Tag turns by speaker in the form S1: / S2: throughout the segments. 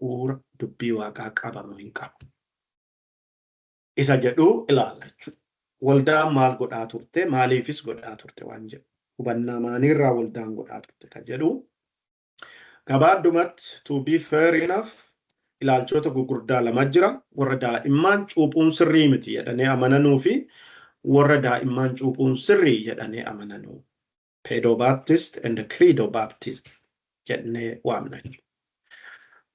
S1: Bu'uura dubbii Waaqaa qabamu hin qabu? Isa jedhu ilaalla jechuudha. Waldaan maal godhaa turte, maaliifis godhaa turte waan jedhu. Hubannaa maaliirraa waldaan godhaa turte kan jedhu. Gabaabdumatti, to be fair enough, ilaalchota gurguddaa lama jira. Warra daa'imman cuuphuun sirrii miti jedhanii amananuu fi warra daa'imman cuuphuun sirrii jedhanii amananuu. Pedobaptist and Credobaptist jennee waamna.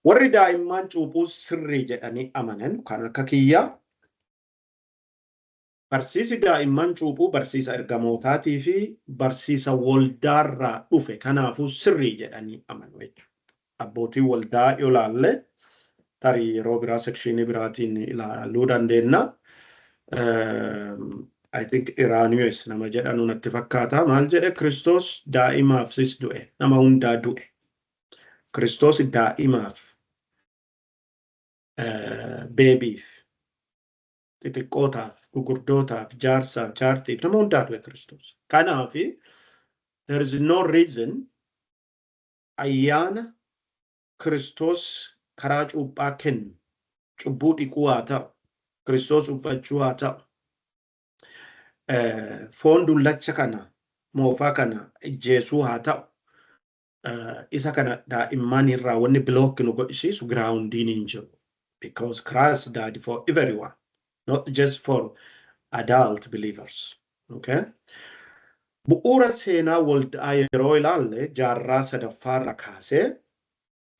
S1: Warri daa'imman cuuphuu sirrii jedhanii amanan kan akka kiyyaa, barsiisi daa'imman cuuphuu barsiisa ergamootaatii fi barsiisa waldaarraa dhufe, kanaafuu sirrii jedhanii amanu jechuudha. Abbootii waldaa yoo laalle, tarii yeroo biraa section biraatiin ilaaluu dandeenya. I think Irenaeus nama jedhanu natti fakkaata. Maal jedhe? Kiristoos daa'imaafis du'e, nama hundaa du'e. Kiristoos daa'imaaf, babyiif, xixiqqootaaf, gurguddootaaf, jaarsaaf, jaartiif, nama hundaa du'e Kiristoos. Kanaafi there is no reason ayyaana Kiristoos karaa cuuphaa kennu, cubbuu dhiquu haa ta'u, Kiristoos uffachuu haa ta'u, foon dullacha kana moofaa kana ijjeesuu haa ta'u, isa kana daa'imman irraa wanni block nu godhisiisu groundiin hin jiru. Because Christ died for everyone, not just for adult believers. Okay? Bu'uura seenaa waldaa yeroo ilaalle, jaarraa sadaffaarra kaasee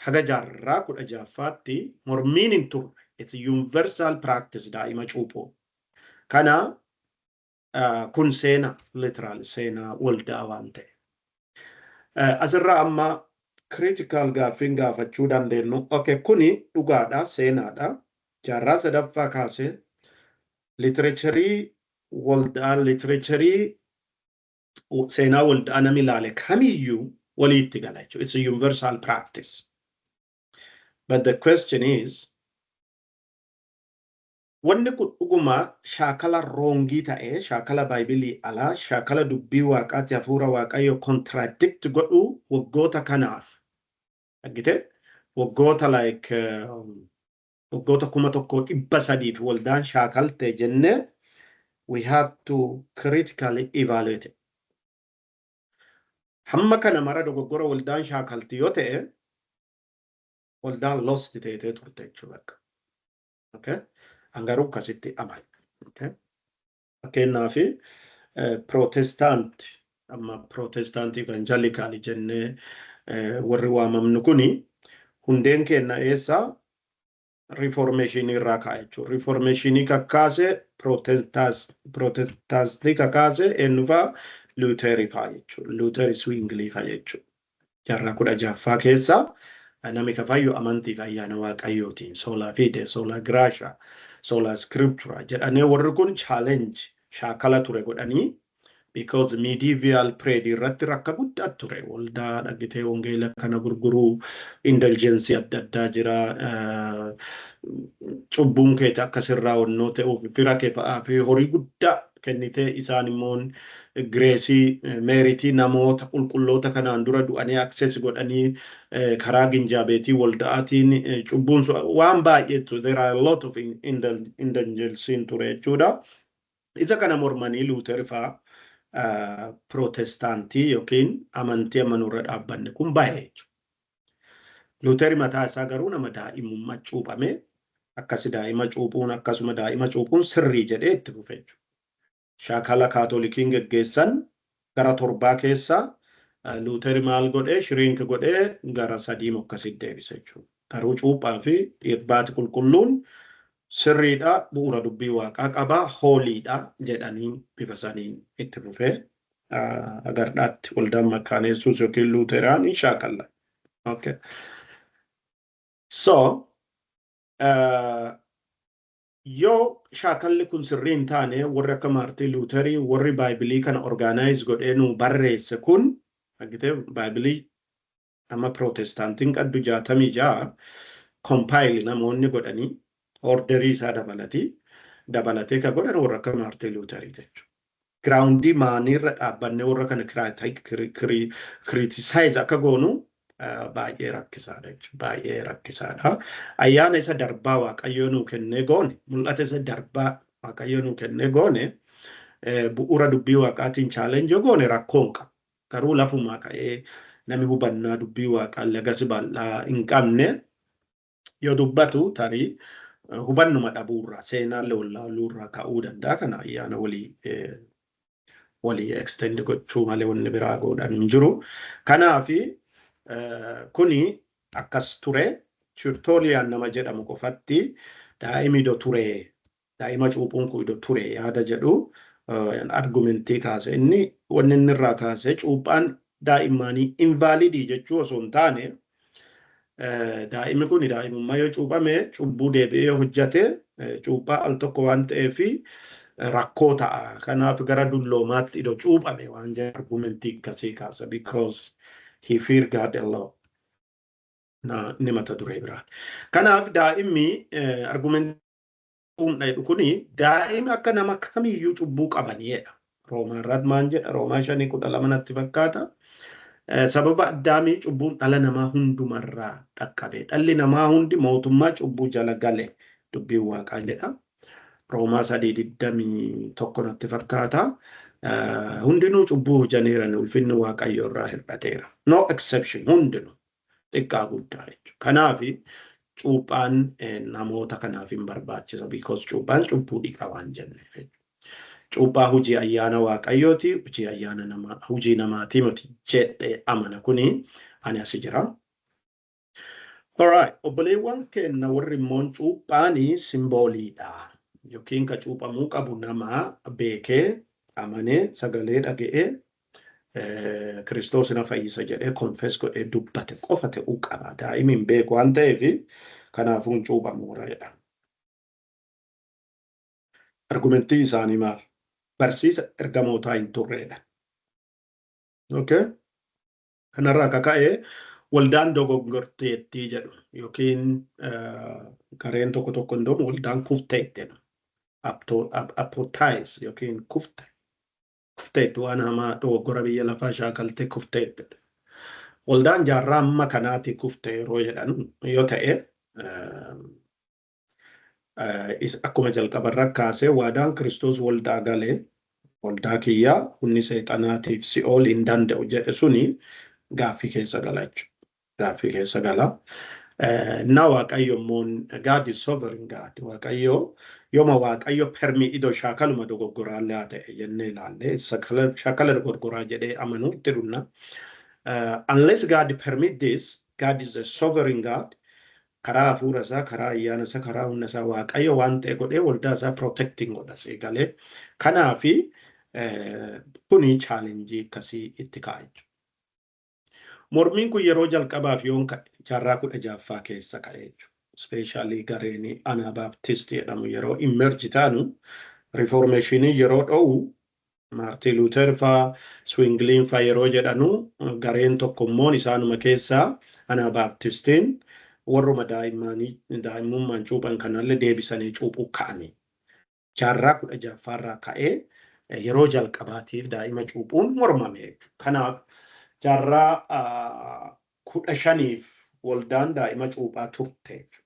S1: haga jaarraa 16ffaatti mormiin hin turre. It's a universal practice daa'ima cuuphuu. Kana kun seenaa, literal seenaa waldaa waan ta'e. Asirraa amma critical gaaffiin gaafachuu dandeenyu. Okay, kuni dhugaadha, seenaadha. Jaarraa sadaffaa kaasee literature waldaa, literature seenaa waldaa namni ilaale kamiyyuu waliitti gala jechuudha. It's a universal practice. But the question is, wanni kun dhuguma shaakala wrong ta'ee, shaakala Baayibilii alaa, shaakala dubbii Waaqaatti hafuura Waaqayyo contradict godhu waggoota kanaaf argite, waggoota like waggoota 1300f waldaan shaakalte jennee, we have to critically evaluate it. Hamma kana mara dogoggora waldaan shaakalti yoo ta'e, waldaan lost ta'ee turte jechuudha. Okay? An garuu akkasitti amana. Okay? Fakkeenyaaf Protestant, amma Protestant Evangelical jennee warri waamamnu kuni, hundeen keenya eessaa? Reformation irraa ka'a jechuudha. Reformation kakkaase, Protestaantii kakkaase eenyufaa? Luuterii fa'aa jechuudha. Luuterii, Zwingli fa'aa jechuudha. Jaarraa 16ffaa keessa namni kafayyu amantii fi ayyaana Waaqayyootiin, sola fide, sola gratia, sola scriptura jedhanii, warri kun challenge shaakala ture godhanii, because medieval period irratti rakka guddaa ture. Waldaa dhagitee wangeela kana gurguruu, indulgence adda addaa jira. Cubbuun keeti akkasirraa onnoo ta'uuf fira kee fa'aa fi horii guddaa kennitee, isaan immoo grace, merit namoota qulqulloota kanaan dura du'anii access godhanii, karaa ginjaabeetii walda'aatiin cubbuun waan baay'eetu, there are a lot of indulgence ture jechuudha. Isa kana mormanii Luuter fa'aa Protestaantii yookiin amantii amanuu irra dhaabbanne kun baay'ee jechuudha. Luuteri mataa isaa garuu nama daa'imummaa cuuphame, akkasi daa'ima cuuphuun, akkasuma daa'ima cuuphuun sirrii jedhee itti fufe jechuudha. Shaakala Kaatolikiin geggeessan gara torbaa keessa Luuteri maal godhee? Shrink godhee gara sadii akkasitti deebise jechuudha. Garuu cuuphaa fi irbaati qulqulluun sirriidha, bu'uura dubbii Waaqaa qabaa, holydha jedhanii bifa saniin itti fufee agardhaatti waldaan Makkaana Yesuus yookiin Luuteraan hin shaakalla. Okay. So, yoo shaakalli kun sirrii hin taane, warri akka Maartiin Luuterii, warri Baayibilii kana organize godhee nu barreesse kun, argitee, Baayibilii amma Pirootestaantiin qaddu 66 compile namoonni godhanii, order isaa dabalatee ka godhan warra akka Maartiin Luuterii jechuudha. Ground maaniirra dhaabbannee warra kana criticize akka goonu Baay'ee rakkisaadha jechuudha. Baay'ee rakkisaadha. Ayyaana isa darbaa Waaqayyoo nuu kennee goone, mul'ata isa darbaa Waaqayyoo nuu kennee goone, bu'uura dubbii Waaqaatiin challenge goone rakkoo hin qabu. Garuu lafumaa ka'ee namni hubannaa dubbii Waaqaa lagasi bal'aa hin qabne yoo dubbatu, tarii hubannuma dhabuurraa, seenaallee wallaaluurraa ka'uu danda'a. Kana ayyaana walii extend gochuu malee wanni biraa godhan hin jiru. Kanaafi kuni akkas ture. Tertullian nama jedhamu qofatti daa'imi iddoo ture, daa'ima cuuphuun kun iddoo ture yaada jedhu argumentii kaase. Inni wanni inni irraa kaase cuuphaan daa'immanii invalidii jechuu osoo hin taane, daa'imni kun daa'imummaa yoo cuuphame, cubbuu deebi'ee hojjate, cuuphaa al tokko waan ta'eef rakkoo ta'a. Kanaaf gara dulloomaatti iddoo cuuphame waan jedhu argumentii akkasii kaasa, because he fear God a lot. Na inni mata duree biraati. Kanaaf daa'imni argumentii jedhu kuni daa'imni akka nama kamiyyuu cubbuu qabaniidha. Roomaa irratti maan jedha? Roomaa 5:12 natti fakkaata. Sababa Addaamii cubbuun dhala namaa hundumarraa dhaqqabe. Dhalli namaa hundi mootummaa cubbuu jala gale dubbiin Waaqaa jedha. Roomaa 3:21 natti fakkaata. Hundinuu cubbuu hojjaniiran, ulfinni Waaqayyo irraa hir'ateera. No exception, hundinuu xiqqaa guddaa jechuudha. Kanaafi cuuphaan namoota kanaaf hin barbaachisa, because cuuphaan cubbuu dhiqa waan jenneef jechuudha. Cuuphaa hojii ayyaana Waaqayyooti, hojii ayyaana namaa, hojii namaatii miti jedhee amana kuni ani asi jira. Alright, obboleewwan keenya warri immoo cuuphaanii symboliidha. Yookiin ka cuuphamuu qabu nama beekee, amanee, sagalee dhaga'ee, Kiristoos na fayyisa jedhee confess godhee dubbate qofa ta'uu qaba. Daa'imni hin beeku waan ta'eef kanaafuu hin cuuphamu warra jedhan. Argumentii isaanii maal? Barsiisa ergamootaa hin turreedha. Okay? Kanarraa akka ka'e waldaan dogoggorteettii jedhu, yookiin gareen tokko tokko hin waldaan kufteetti jedhu. Apostatize yookiin kufte. Kufteetti, waan hamaa dogoggora biyya lafaa shaakaltee kufteetti. Waldaan jaarraa amma kanaati kufte yeroo jedhan yoo ta'e, akkuma jalqabarra kaasee waadaan Kiristoos waldaa galee, waldaa kiyyaa humni seexanaatiif si'ool hin danda'u jedhe suni gaaffii keessa gala jechuudha. Gaaffii keessa gala. Na Waaqayyo immoo, God is sovereign God. Waaqayyo yooma Waaqayyo permit idoo shaakaluma dogoggoraallee haa ta'e jennee ilaalle, shaakala dogoggoraa jedhee amanuu itti dhunna. Unless God permit this, God is a sovereign God. Karaa hafuura isaa, karaa ayyaana isaa, karaa humna isaa Waaqayyo waan ta'e godhee waldaa isaa protecting godha seegalee. Kanaafi kuni challenge akkasii itti ka'a jechuudha. Mormiin kun yeroo jalqabaaf yoon ka'e jaarraa 16ffaa keessa ka'e jechuudha. Especially gareen Anabaptist jedhamu yeroo emerge taanu, Reformationii yeroo dho'u, Maartiin Luuter faa, Zwingliin faa yeroo jedhanu, gareen tokko immoo isaanuma keessaa Anabaptistiin warruma daa'imummaan cuuphan kanallee deebisanii cuuphuu ka'anii. Jaarraa 16ffaarraa ka'ee yeroo jalqabaatiif daa'ima cuuphuun mormame jechuudha. Kanaaf jaarraa 15f waldaan daa'ima cuuphaa turte jechuudha.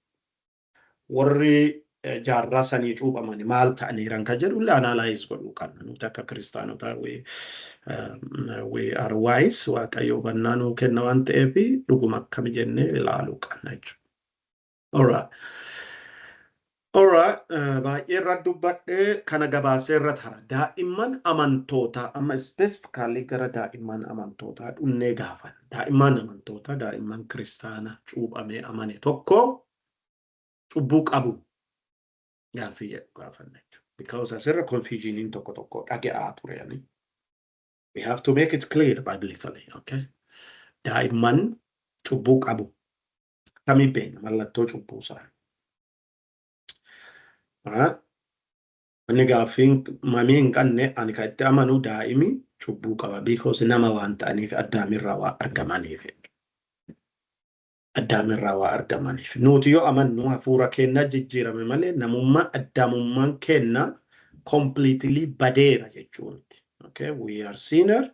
S1: Warri jaarraa sanii cuuphaman maal ta'aniiran ka jedhu illee analyze godhuu qabna. Nuti akka kiristaanotaa we are wise, Waaqayyo hubannaa nuu kenna waan ta'eef dhuguma akkami jennee ilaaluu qabna jechuudha. Alright. Alright, baay'ee irra dubbadhee kana gabaasee irra tara. Daa'imman amantootaa, amma specifically gara daa'imman amantootaa dhunnee gaafan. Daa'imman amantootaa, daa'imman kiristaana cuuphamee amane tokko cubbuu qabu gaaffii jedhu gaafanna jechuudha. Because asirra confusioniin tokko tokko dhaga'aa ture ani. We have to make it clear biblically, okay? Daa'imman cubbuu qabu. Akkamii beekna mallattoo cubbuu isaa? Alright? Inni gaaffiin mamii hin qabne, ani kan itti amanu daa'imi cubbuu qaba, because nama waan ta'aniif, Addaamirraa waa argamaniif. Addaamirraa waa argamaniif. Nuti yoo amannu hafuura keenya jijjiirame malee namummaa addaamummaan keenya completely badeera jechuun. Okay? We are sinner,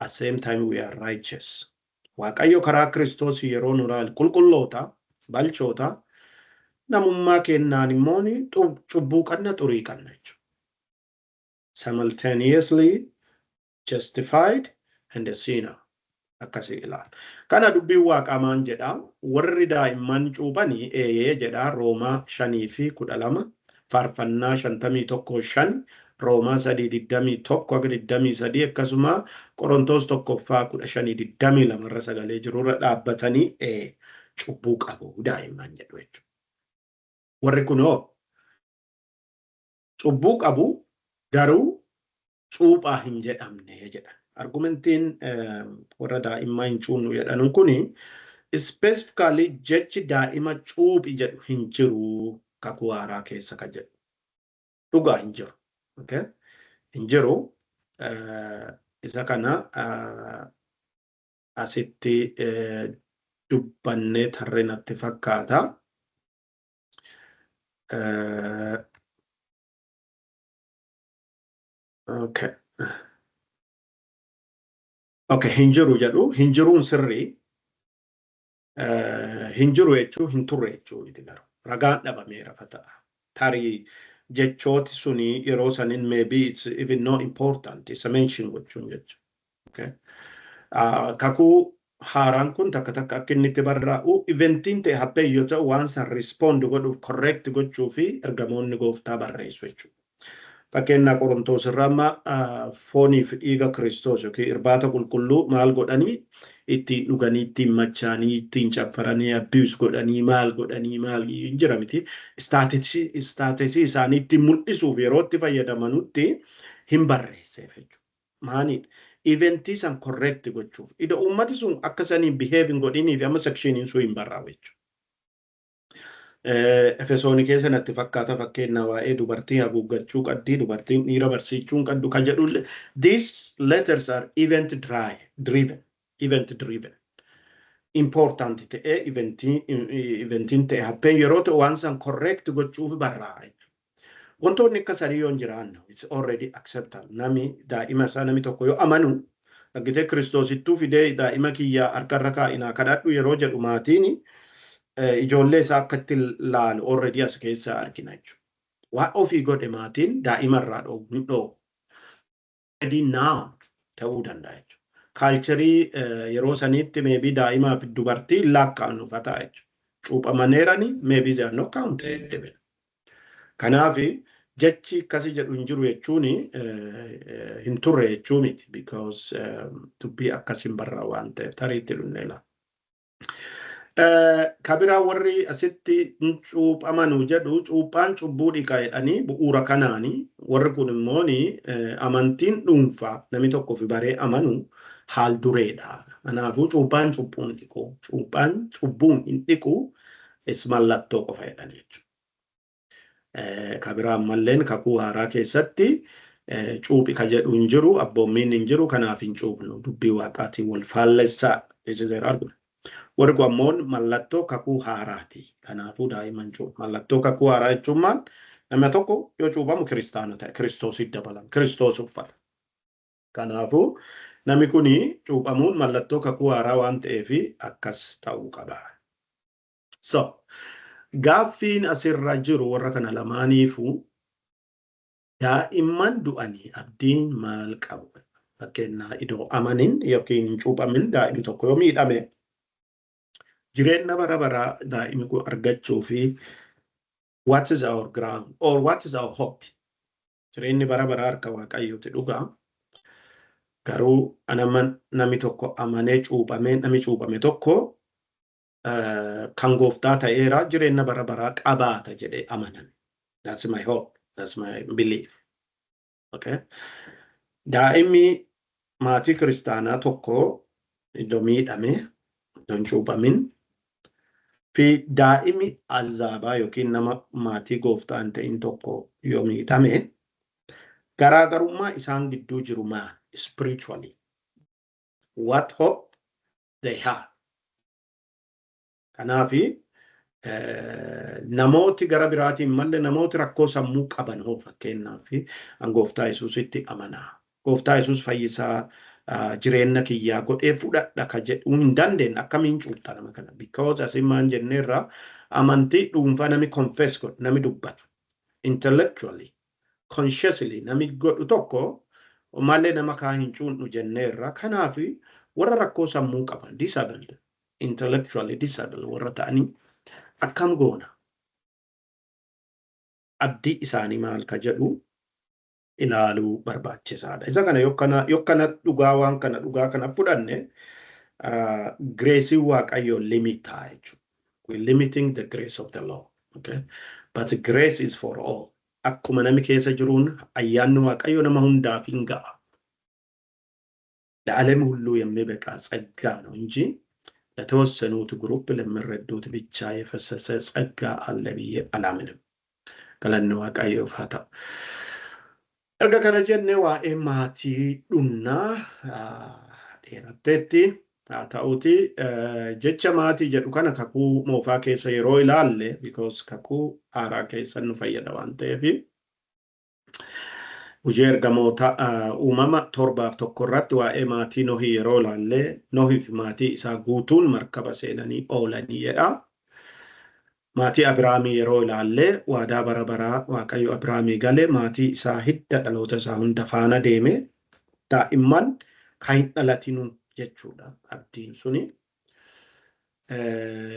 S1: at same time we are righteous. Waaqayyo karaa Kiristoos yeroo nu ilaalu qulqulloota, balchoota, namummaa kennaan immoo cubbuu qabna, xurii qabna jechuudha. Simultaneously justified and a sinner. Akkasii ilaala. Kana dubbiin Waaqaa maan jedhaa? Warri daa'imman cuuphanii eeyee jedhaa. Roomaa 5:12, Faarfannaa 51:5, Roomaa 3:21 haga 23, akkasuma Qorontoos tokkoffaa 15:22 irra sagalee jirurra dhaabbatanii cubbuu qabu daa'imman jedhu jechuudha. Warri kunoo cubbuu qabu garuu cuuphaa hin jedhamne jedhan. Argumentiin warra daa'immaa hin cuunnu jedhan kuni specifically jechi "daa'ima cuuphi" jedhu hin jiru Kakuu Haaraa keessa kan jedhu. Dhugaa hin jiru. Okay? Hin jiru. Isa kana asitti dubbannee tarree natti fakkaata. Okay. Okay, hin jiru jedhu. Hin jiruun sirrii. Hin jiru jechuu hin turre jechuu miti garuu. Ragaan dhabameera fa ta'a. Tarii jechooti suni yeroo sanin maybe it's even not important isa mention gochuun jechuudha. Okay. Kakuu Haaraan kun takka takka akka inni itti barraa'u, eventiin ta'e happee yoo ta'u, waan san respond godhuuf, correct gochuu fi ergamoonni Gooftaa barreessu jechuudha. Fakkeenyaa Qorontoos irraa amma foonii fi dhiiga Kiristoos yookiin irbaata qulqulluu maal godhanii ittiin dhuganii, ittiin machaanii, ittiin caffaranii, abuse godhanii, maal godhanii, maal hin jira miti. Statusii isaanii ittiin mul'isuuf yeroo itti fayyadamanutti hin barreesseef jechuudha. Maaliidha? Eventii san correct gochuuf. Ido uummati sun akka saniin behave hin godhinii fi amma sectioniin sun hin barraa'u jechuudha. Efesoonii keessa natti fakkaata, fakkeenya waa'ee dubartii haguuggachuu qabdii, dubartiin dhiira barsiichuu hin qabdu kan jedhullee. These letters are event driven, event driven. Important ta'ee eventiin ta'e happeen yeroo ta'u, waan san correct gochuuf barraa'a jechuudha. Wantoonni akka sanii yoo hin jiraanne, it's already acceptable. Nami daa'ima isaa, nami tokko yoo amanu argitee, Kiristoosittuu fidee "daa'ima kiyyaa harka irra kaa'inaa kadhadhu" yeroo jedhu, maatiin ijoollee isaa akka itti laalu already as keessaa argina jechuudha. Waa ofii godhe maatiin daa'ima irraa dhoowwu hin dhoowwu. Already now ta'uu danda'a jechuudha. Culturii yeroo saniitti maybe daa'imaa fi dubartii lakkaa'an uffata jechuudha. Cuuphamaneerani, maybe they are not counted. Kanaaf jechi akkasi jedhu hin jiru jechuun hin turre jechuu miti, because dubbii akkas hin barraa waan ta'eef tariitti dhufnee laala. Kabiraa warri asitti cuuphamanu jedhu, cuuphaan cubbuu dhiqa jedhanii bu'uura kanaani. Warri kun immoo amantiin dhuunfaa namni tokko fi baree amanu haal dureedha. Kanaafuu cuuphaan cubbuun dhiqu, cuuphaan cubbuun hin dhiqu, is mallattoo qofa jedhan jechuudha. Kabiraa ammalleen Kakuu Haaraa keessatti cuuphi ka jedhu hin jiru, abboommiin hin jiru, kanaaf hin cuuphnu, dubbii Waaqaatiin wal faallessaa. This is their argument. Warri kun ammoo mallattoo Kakuu Haaraati. Kanaafuu daa'imman cuuphu. Mallattoo Kakuu Haaraa jechuun maal? Namni tokko yoo cuuphamu kiristaana ta'e, Kiristoositti dabalama, Kiristoos uffata. Kanaafuu namni kuni cuuphamuun mallattoo Kakuu Haaraa waan ta'eef akkas ta'uu qaba. So, gaaffiin asirra jiru warra kana lamaaniifuu, daa'imman du'anii abdiin maal qabu? Fakkeenyaa iddoo amanin yookiin hin cuuphamin daa'imni tokko yoo miidhame, jireenya bara baraa daa'imni kun argachuu fi what is our ground or what is our hope? Jireenyi bara baraa harka Waaqayyooti, dhugaa. Garuu anama namni tokko amanee cuuphamee, namni cuuphame tokko kan Gooftaa ta'eera, jireenya bara baraa qabaata jedhee amanan. That's my hope. That's my belief. Okay. Daa'imni maatii kiristaanaa tokko iddoo miidhame, iddoo hin cuuphamin fi daa'imni azaabaa yookiin nama maatii Gooftaa hin ta'in tokko yoo miidhame, garaagarummaa isaan gidduu jiru maal? Spiritually. What hope they have? Kanaafi namooti gara biraatiin malee, namooti rakkoo sammuu qaban hoo, fakkeenyaaf an Gooftaa Yesuusitti amanaa. Gooftaa Yesuus fayyisaa Jireenya kiyyaa godhee fudhadha ka jedhuu hin dandeenye. Akkamiin cuuphta nama kana? Because asin maan jenneerra, amantii dhuunfaa nami confess godhu, nami dubbatu, intellectually, consciously nami godhu tokko malee nama kaa hin cuunnu jenneerra. Kanaaf warra rakkoo sammuu qaban, disabled, intellectually disabled warra ta'anii akkam goona? Abdii isaanii maal ka jedhu ilaaluu barbaachisaadha. Isa kana yokkana dhugaa waan kana dhugaa kana fudhanne, grace Waaqayyoo limit ta'a jechuudha. We're limiting the grace of the law. Okay? But grace is for all. Akkuma nami keessa jiruun ayyaanni Waaqayyoo nama hundaaf hin ga'a. ለዓለም ሁሉ የሚበቃ ጸጋ ነው እንጂ ለተወሰኑት group ለሚረዱት ብቻ የፈሰሰ ጸጋ አለ ብዬ አላምንም። Galanni Waaqayyoof haa ta'u. Erga kana jenne, waa'ee maatii dhunnaa dheeratteetti. Haa ta'uti, jecha maatii jedhu kana Kakuu Moofaa keessa yeroo ilaalle, because Kakuu Haaraa keessa nu fayyada waan ta'eef, Hojii Ergamoota, Uumama 7:1 irratti waa'ee maatii Nohii yeroo ilaalle, Nohii fi maatii isaa guutuun markaba seenanii oolanii jedha. Maatii Abiraamii yeroo ilaalle, waadaa bara baraa Waaqayyo Abiraamii gale maatii isaa hidda dhaloota isaa hunda faana deeme, daa'imman kan hin dhalatinu jechuudha abdiin suni.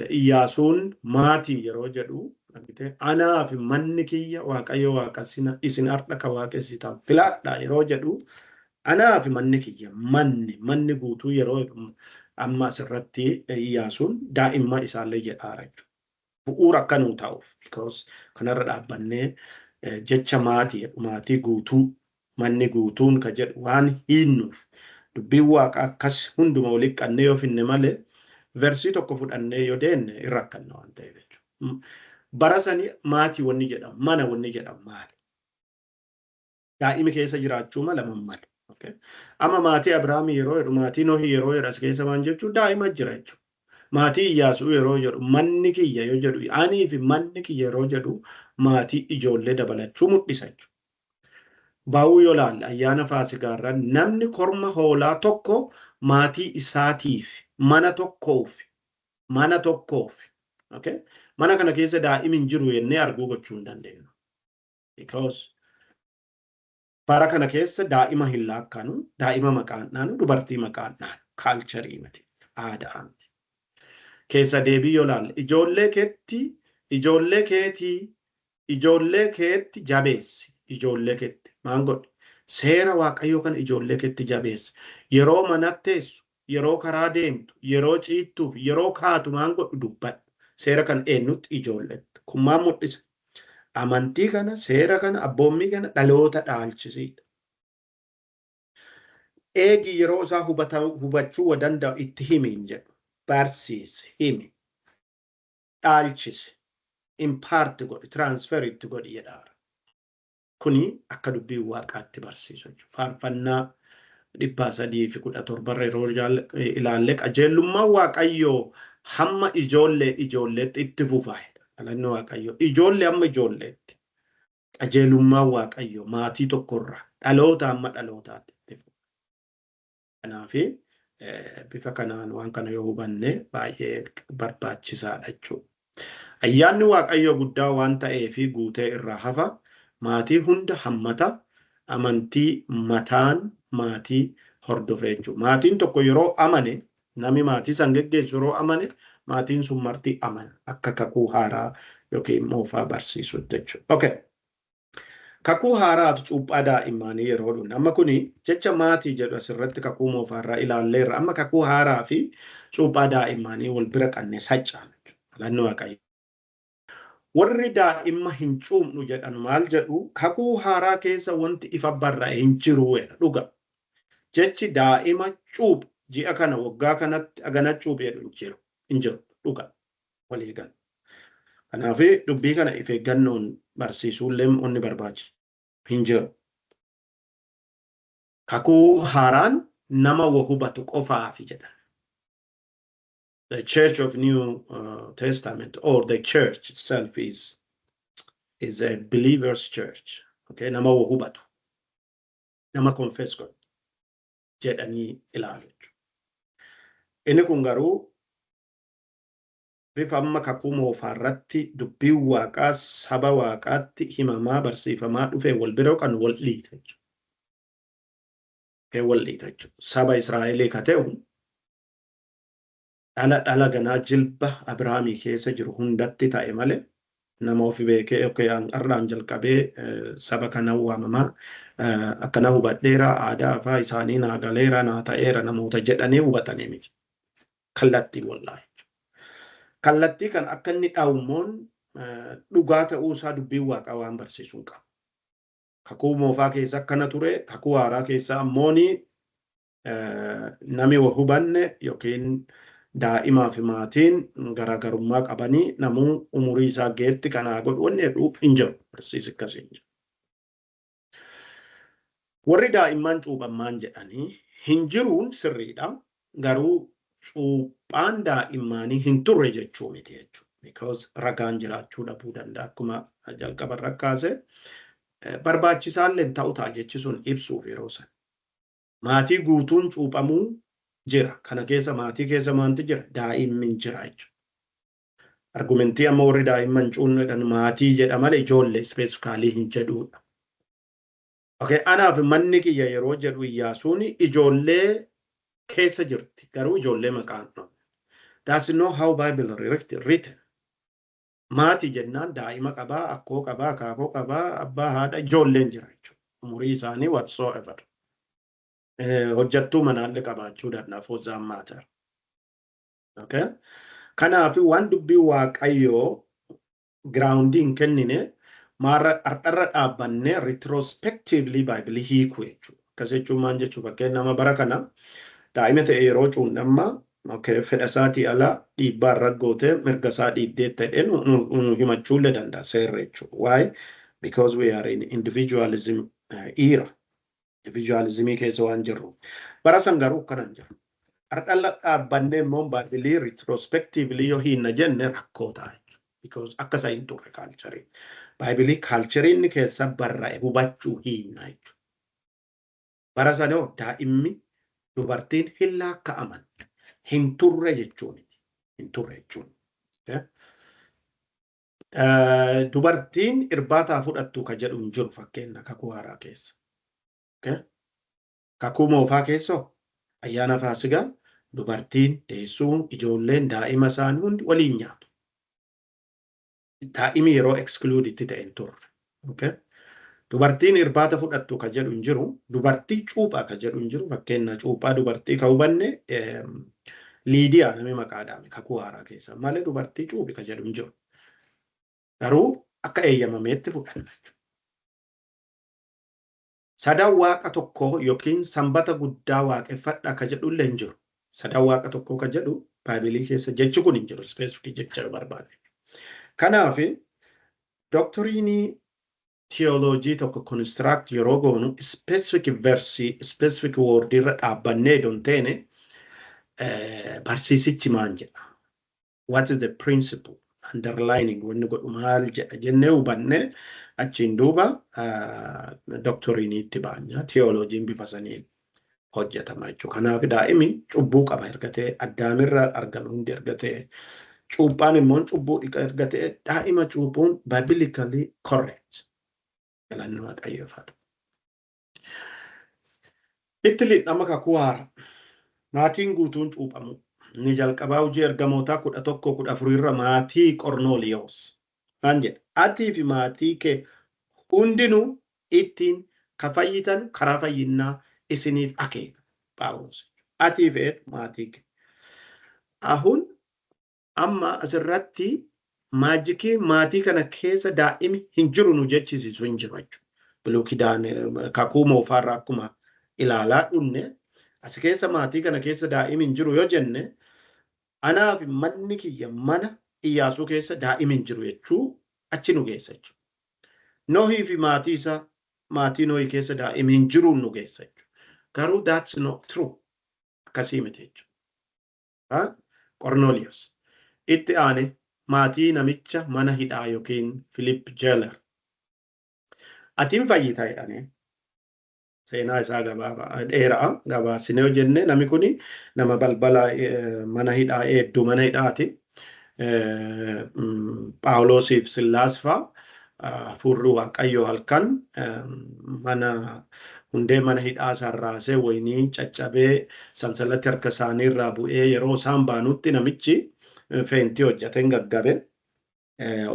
S1: Iyyaasuun maatii yeroo jedhu, "Anaa fi manni kiyya Waaqayyo Waaqa isin har'a ka waaqessitan filadha" yeroo jedhu, anaa fi manni kiyya, manni guutuu yeroo amma asirratti Iyyaasuun daa'imman isaallee jedhaara jechuudha. Bu'uura akka nuu ta'uuf, because kanarra dhaabbannee jecha maatii jedhu, maatii guutuu, manni guutuun ka jedhu waan hiinnuuf, dubbiin Waaqaa akkas hunduma walitti qabnee yoo finne malee verse tokko fudhannee yoo deenne hin rakkanna waan ta'eef jechuudha. Bara sanii maatii wanni jedhamu, mana wanni jedhamu maali? Daa'imi keessa jiraachuu mala malu. Amma maatii Abiraamii yeroo jedhu, maatii Nohii yeroo jedhu, as keessa waan jechuun daa'ima jira jechuudha. Maatii Iyyaasuu yeroo jedhu, manni kiyya yoo jedhu, anii fi manni kiyya yeroo jedhu, maatii ijoollee dabalachuu mul'isa jechuudha. Baa'uu yoo laalle, ayyaana Faasikaarra namni korma hoolaa tokko maatii isaatiif, mana tokkoof, okay? Mana kana keessa daa'imi hin jiru jennee arguu gochuu hin dandeenyu. Because bara kana keessa daa'ima hin laakkanu, daa'ima maqaan dhaanu, dubartii maqaan dhaanu, culture miti, aadaa miti. Keessa Deebii yoo laalle, ijoollee keetti jabeessi, ijoollee keetti maan godhi? Seera Waaqayyoo kana ijoollee keetti jabeessi. Yeroo manatti teessu, yeroo karaa deemtu, yeroo ciittuuf, yeroo kaatu maan godhu? Dubbadhu. Seera kana eenyutti? Ijoolletti. Kun maal mul'isa? Amantii kana, seera kana, abboommii kana dhaloota dhaalchisiidha. Eegi yeroo isaa hubachuu danda'u itti himi hin jedhu. Barsiisi, himi, dhaalchisi, impart godhi, transfer itti godhi jedhaara. Kuni akka dubbii Waaqaatti barsiisu jechuudha. Faarfannaa 317rra yeroo ilaalle, qajeelummaan Waaqayyoo hamma ijoollee ijoolleetti itti fufaa. Galanni Waaqayyoo, ijoollee hamma ijoolleetti. Qajeelummaan Waaqayyoo maatii tokkorraa dhaloota hamma dhalootaatti itti fufa. Kanaafi bifa kanaan waan kana yoo hubanne baay'ee barbaachisaadha jechuudha. Ayyaanni Waaqayyoo guddaa waan ta'eefi guutee irraa hafa, maatii hunda hammata, amantii mataan maatii hordofee jechuudha. Maatiin tokko yeroo amane, namni maatii san geggeessu yeroo amane, maatiin sun marti amana akka Kakuu Haaraa yookiin Moofaa barsiisutti jechuudha. Okay. Kakuu Haaraa fi cuuphaa daa'immanii yeroo dhufne, amma kuni jecha maatii jedhu asirratti Kakuu Moofaarraa ilaalleerra. Amma Kakuu Haaraa fi cuuphaa daa'immanii wal bira qabne saccaan jechuudha. Galanni Waaqayyo. Warri daa'imma hin cuuphnu jedhan maal jedhu? Kakuu Haaraa keessa wanti ifa barraa'e hin jiru jedha, dhuga. Jechi daa'ima cuuph, ji'a kana, waggaa kanatti agana cuuph jedhu hin jiru. Hin jiru, dhuga, walii gala. Kanaaf dubbii kana if eeggannoon barsiisuullee wanni barbaachisu hin jiru. Kakuu Haaraan nama wa hubatu qofaafi jedhan. The Church of New Testament or the church itself is a believer's church. Okay, nama wa hubatu. Nama confess godhu. jedhanii ilaalu jechuudha. Inni kun garuu bifa amma Kakuu Moofaa irratti dubbiin Waaqaa saba Waaqaatti himamaa barsiifamaa dhufe wal bira kan wal dhiita jechuudha. Wal dhiita jechuudha. Saba Israa'elii ka ta'u dhala dhala ganaa jilba Abrahaamii keessa jiru hundatti ta'e malee, nama ofi beekee, "Okay, har'aan jalqabee saba kana waamamaa, akkana hubadheera, aadaa afaa isaanii naa galeera, naa ta'eera" namoota jedhanii hubatanii miti. Kallattii wallaahi. Kallattii kan akka inni dhawumoon dhugaa ta'uu isaa dubbiin Waaqaa waan barsiisuu hin qabu. Kakuu Moofaa keessa akkana ture, Kakuu Haaraa keessa ammooni nami wa hubanne yookiin daa'imaa fi maatiin garaagarummaa qabanii, namuu umurii isaa geetti kanaa godhu wanni jedhu hin jiru. Barsiisi akkasii hin jiru. Warri daa'imman cuuphammaan jedhanii hin jiruun sirriidha. Garuu cuuphaan daa'immaanii hin turre jechuu miti jechuudha. Because ragaan jiraachuu dhabuu danda'a, akkuma jalqaba irra kaase barbaachisaallee ta'u ta'a jechi sun ibsuuf yeroo sana. Maatii guutuun cuuphamuu jira. Kana keessa, maatii keessa maanti jira? Daa'imni jira jechuudha. Argumentii amma warri daa'imman cuunnu jedhan maatii jedha malee ijoollee specifically hin jedhudha. Okay, anaaf manni kiyya yeroo jedhu Iyyaasuun ijoollee keessa jirti. Garuu ijoollee maqaan no. That's not how Bible written. Maatii jennaan daa'ima qabaa, akkoo qabaa, akaakoo qabaa, abbaa, haadha, ijoolleen jira jechuudha. Umurii isaanii whatsoever. Hojjattuu manaallee qabaachuu danda'a for that matter. Okay? Kanaaf waan dubbii Waaqayyoo groundii hin kennine maarra har'arra dhaabbannee retrospectively Baayibilii hiiku jechuudha. Akkas jechuun maal jechuu? Fakkeenya, nama bara kana daa'ima ta'e yeroo cuunamma, okay, fedha isaatii ala dhiibbaa irra gootee mirga isaa dhiibdee ta'ee nu himachuullee danda'a seerri jechuudha. Why? Because we are in individualism era. Individualismii keessa waan jirruuf. Bara san garuu akkana hin jiru. Har'alla dhaabbannee immoo Baayibilii retrospectively yoo hiinna jenne rakkoo ta'a jechuudha. Because akka isa hin turre culturii. Baayibilii culturii inni keessa barraa'e hubachuu hiinna jechuudha. Bara sana hoo daa'imni, dubartiin hin laakka'aman, hin turre jechuu miti. Hin turre jechuun. Dubartiin irbaataa fudhattu ka jedhu hin jiru fakkeenya Kakuu Haaraa keessa. Kakuu Moofaa keessa ayyaana Faasigaa dubartiin deessuun, ijoolleen, daa'ima isaanii hundi waliin nyaatu. Daa'imi yeroo exclude itti ta'e hin turre. Dubartiin irbaata fudhattu ka jedhu hin jiru. Dubartii cuuphaa ka jedhu hin jiru. Fakkeenya, cuuphaa dubartii ka hubanne Liidiyaa namni maqaa dhaame Kakuu Haaraa keessa malee dubartii cuuphi ka jedhu hin jiru. Garuu akka eeyyamameetti fudhanna jechuudha. Sadan Waaqa tokkoo yookiin Sanbata guddaa waaqeffadha ka jedhullee hin jiru. Sadan Waaqa tokkoo ka jedhu Baaybilii keessa jechi kun hin jiru. Specific jecha barbaade. Kanaaf doctrineii theology tokko construct yeroo goonu specific verse, specific word irra dhaabbannee don teene, barsiisichi maan jedha? What is the principle underlining wanni godhu maal jedha jennee hubanne, achiin duuba doctrineiitti baanya, theologyn bifa saniin hojjetama jechuudha. Kanaaf daa'imi cubbuu qaba erga ta'e, Addaamirraa argame hundi erga ta'e, cuuphaan immoo cubbuu dhiqa erga ta'e, daa'ima cuuphuun biblically correct. Galanni Waaqayyoof haa ta'u. Itti lixama Kakuu Haaraa. Maatiin guutuun cuuphamu. Inni jalqabaa Hojii Ergamootaa 11:14 irra maatii Qornooliyoos. Maal jedha? "Atii fi maatii kee hundinuu ittiin ka fayyitan karaa fayyinnaa isiniif akeeka." Phaawulos. Atii fi maatii kee. Ahun amma asirratti magicii maatii kana keessa daa'imi hin jiru nu jechisiisu hin jiru jechuudha. Biluu Kidaan, Kakuu Moofaarraa akkuma ilaalaa dhunne, as keessa maatii kana keessa daa'imi hin jiru yoo jenne, anaa fi manni kiyya, mana Iyyaasuu keessa daa'imi hin jiru jechuu achi nu geessa jechuudha. Nohii fi maatii isaa, maatii Nohii keessa daa'imi hin jiru nu geessa jechuudha. Garuu that's not true. Akkasii miti jechuudha. Qornooliyos. Itti aane maatii namicha mana hidhaa yookiin Philip jailer. "Atiin fayyita" jedhanii. Seenaa isaa gabaabaa dheeraa gabaabsinee hojjenne. Namni kuni nama balbala mana hidhaa eedduu mana hidhaati. Phaawulosiif Sillaas fa'a hafuurri Waaqayyoo halkan mana hundee mana hidhaa sarraasee wayinii caccabee sansalatti harka isaanii irraa bu'ee, yeroo isaan baanutti namichi faintii hojjeteen gaggabe.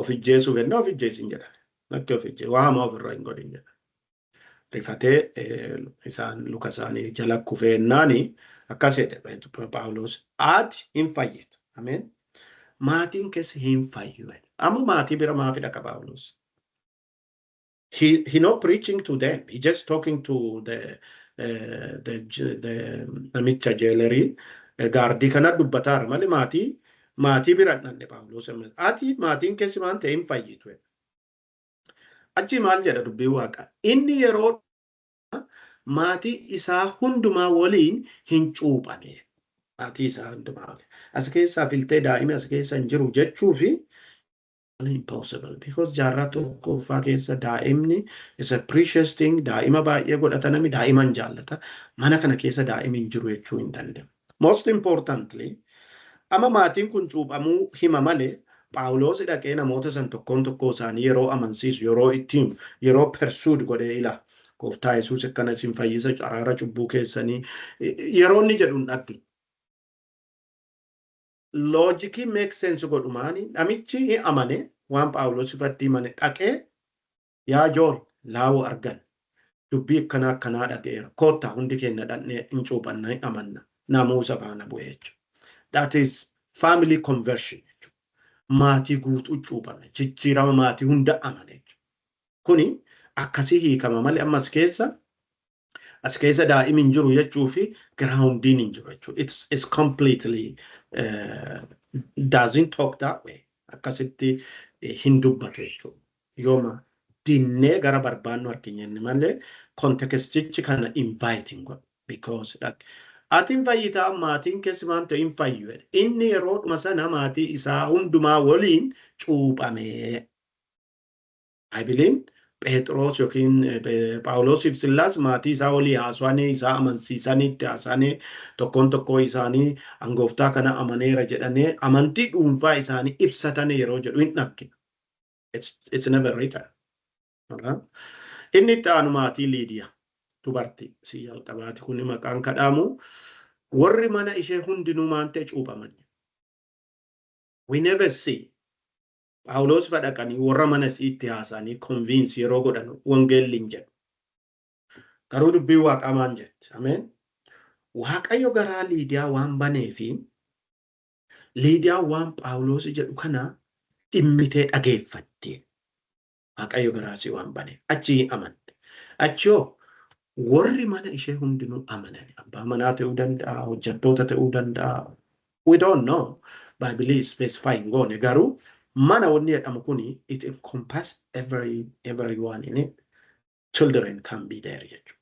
S1: Of ijjeesuu kenna, of ijjeesin jedhan. Natti of ijjee waa hamaa ofirra hin godhin jedhan. Rifatee isaan luka isaanii jala kufeennaani akkas jedhe Phaawulos: "Ati hin fayyitu. Ameen. Maatiin keessa hin fayyu." Amma maatii bira maafi dhaqa Phaawulos? He not preaching to them. He just talking to the namicha jailerii guardii kana dubbataara malee maatii bira hin dhaqne Phaawulos. "Ati maatiin keessi maan ta'e hin fayyitu." Achi maal jedha dubbiin Waaqaa? Inni yeroo maatii isaa hundumaa waliin hin cuuphame. Maatii isaa hundumaa waliin. As keessaa filtee daa'imi as keessa hin jiru jechuu fi impossible, because jaarraa tokkoffaa keessa daa'imni is a precious thing. Daa'ima baay'ee godhata, namni daa'iman jaallata. Mana kana keessa daa'imni hin jiru jechuu hin danda'amu. Most importantly, amma maatiin kun cuuphamuu hima malee Phaawulos dhaqee namoota san tokkoon tokkoo isaanii yeroo amansiisu, yeroo ittiin yeroo persuade godhee, "Ila, Gooftaa Yesuus akkana isin fayyisa, araara cubbuu keessanii," yeroo inni jedhu hin dhagge. Logicii make sense godhu maani? Namichi hin amane waan Phaawulos ifatti himane. Dhaqee, "Yaa jool laawoo argan, dubbii akkanaa akkanaa dhaqeera, koottaa hundi keenya dhaqnee hin cuuphanna, hin amanna," namuusa faana bu'e jechuudha. That is family conversion jechuudha. Maatii guutuu cuuphame, jijjiirama maatii hunda amane jechuudha. Kuni akkasii hiikama malee amma as keessa daa'imi hin jiru jechuu fi groundiin hin jiru jechuudha. It's completely doesn't talk that way. Akkasitti hin dubbatu jechuudha. Yooma dinnee gara barbaannu arginu malee contextichi kana inviting godhu. Because ati hin fayyitaa, maatiin keessi waan ta'e hin fayyu. Inni yeroodhuma sana maatii isaa hundumaa waliin cuuphamee. I believe Phexros yookiin Phaawulosiif Sillaas maatii isaa walii haasawanii, isaa amansiisanii, itti haasa'anii, tokkoon tokkoo isaanii "Angooftaa kana amaneera" jedhanii amantii dhuunfaa isaanii ibsatanii yeroo jedhu hin dhaggine. It's never written. Inni itti aanu maatii Liidiyaa, dubartii si jalqabaati. Kun maqaan kadhaamu warri mana ishee hundinuu maan ta'e cuuphaman. We never see Phaawulos fadhaqanii warra mana isiitti haasa'anii convince yeroo godhan wangeelli hin jedhu. Garuu dubbiin Waaqaa maan jetti? Ameen. Waaqayyo garaa Liidiyaa waan banee fi Liidiyaa waan Phaawulos jedhu kana dhimmitee dhageeffatte. Waaqayyo garaa isii waan baneef achi amante. Achi hoo warri mana ishee hundinuu amanan. Abbaa manaa ta'uu danda'a, hojjettoota ta'uu danda'a. We don't know. Baaybilii specify hin goone, garuu mana wanni jedhamu kuni it encompass everyone in it. Children can be there jechuudha.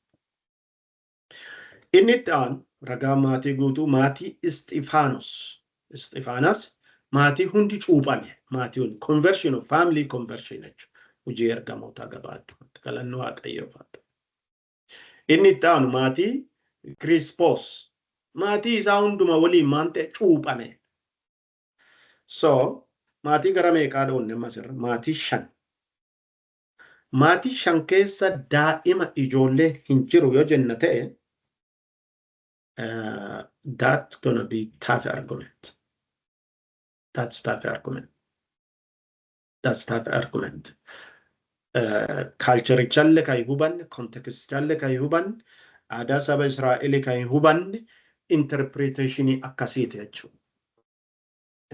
S1: Inni itti aanu ragaa maatii guutuu, maatii Isxifaanos. Isxifaanas maatii hundi cuuphame. Maatii hundi, conversion of family conversion jechuudha. Hojii Ergamootaa gabaaddu. Galanni Waaqayyoof haa ta'u. Inni itti aanu maatii Kirispos. Maatii isaa hunduma waliin maan ta'e? Cuuphame. So maatii gara meeqaa dhoonne amma asirra? Maatii shan. Maatii shan keessa daa'ima ijoollee hin jiru yoo jenna ta'e, that's gonna be tough argument. That's tough argument. That's tough argument. Cultureichallee kan hin hubanne, contextichallee kan hin hubanne, aadaa saba Israa'elii kan hin hubanne, interpretationii akkasiiti jechuudha.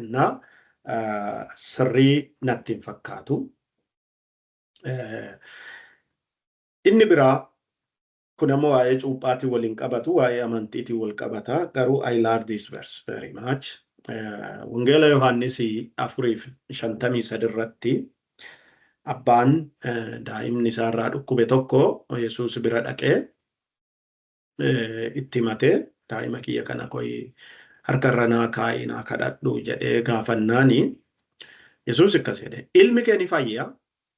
S1: Innaa sirrii natti hin fakkaatu. Inni biraa kun ammoo waa'ee cuuphaatiin waliin qabatu, waa'ee amantiitiin wal qabata. Garuu I love this verse very much. Wangeela Yohaannis 4:53 irratti abbaan daa'imni isaarraa dhukkube tokko Yesuus bira dhaqee itti himatee, "Daa'ima kiyya kana koyi harkarra naa kaa'ii naa kadhadhu," jedhee gaafannaani Yesuus akkas jedhe: "Ilmi kee ni fayya,"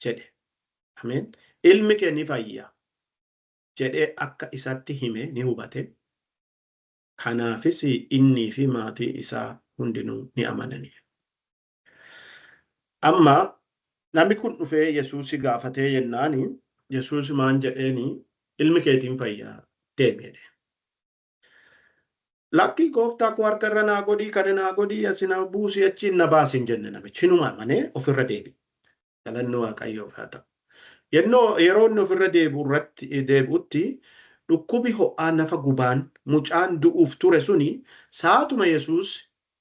S1: jedhe. Ameen. "Ilmi kee ni fayya." jedhee akka isatti hime ni hubate. Kanaafis innii fi maatii isaa hundinuu ni amanani. Amma namni kun dhufee Yesuusi gaafatee jennaani, Yesuus maan jedheeni? "Ilmi keetiin fayyaa, deemi" jedhe. "Lakki gooftaa koo, harka irra naa godhii, kana naa godhii, asi na buusii, achiin na baasi" hin jenne namichi. Hinuma amanee ofirra deebi. Galanni Waaqayyoof haa ta'u. Yeroo inni ofirra deebi'u irratti deebi'utti, dhukkubi ho'aa nafa gubaan mucaan du'uuf ture suni saatuma Yesuus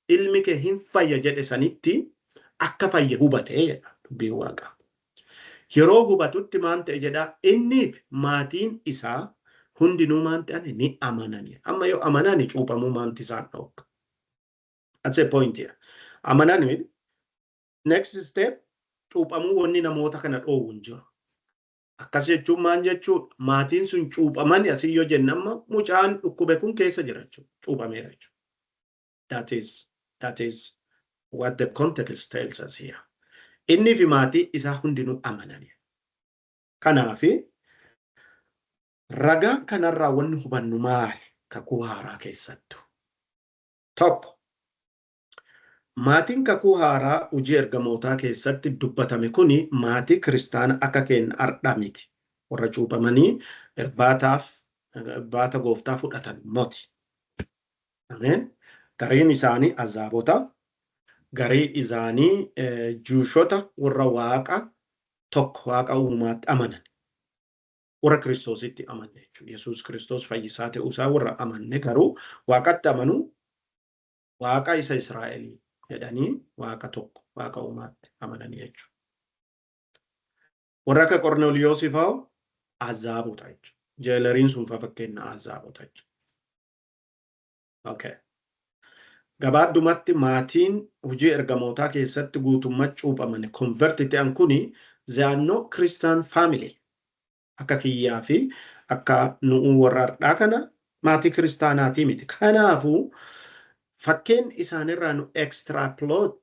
S1: "Ilmi kee hin fayya" jedhe sanitti akka fayye hubatee jedha dubbiin Waaqaa. Yeroo hubatutti maan ta'e jedhaa? Inniif maatiin isaa hundinuu maan ta'an? Ni amanani. Amma yoo amanani, cuuphamuu maanti isaan dhoogga? That's a point here. Amanani, next step cuuphamuu, wanni namoota kana dhoowwu hin jiru. Akkas jechuun maan jechuudha? Maatiin sun cuuphamani asii yoo jenne, amma mucaan dhukkube kun keessa jira jechuudha. Cuuphameera jechuudha. That is what the context tells us here. Inni fi maatii isaa hundinuu amanani. Kanaafi ragaa kanarraa wanni hubannu maali? Kakuu haaraa keessattu. Tokko, maatiin kakuu haaraa hojii ergamootaa keessatti dubbatame kuni maatii kiristaana akka keenya ardhaa miti. Warra cuuphamanii irbaataaf irbaata gooftaa fudhatan moti. Ameen. Gariin isaanii azaabota, garii isaanii Jewishota, warra Waaqa tokko, Waaqa uumaatti amanan. Warra Kiristoositti amanne jechuudha. Yesuus Kiristoos fayyisaa ta'uusaa warra amanne, garuu Waaqatti amanuu, Waaqa isa Israa'elii jedhanii Waaqa tokko, Waaqa uumaatti amananii jechuudha. Warra akka Qorneeliyoosii fa'aa azaabota jechuudha. Jaileriin sun fa'a fakkeenya azaabota jechuudha. Okay. Gabaabdumatti, maatiin hojii ergamootaa keessatti guutummaa cuuphaman, convert ta'an kuni, they are not Christian family. Akka kiyyaa fi akka nu'uu warra har'aa kana maatii kiristaanaatii miti. Kanaafuu fakkeen isaanirraa nu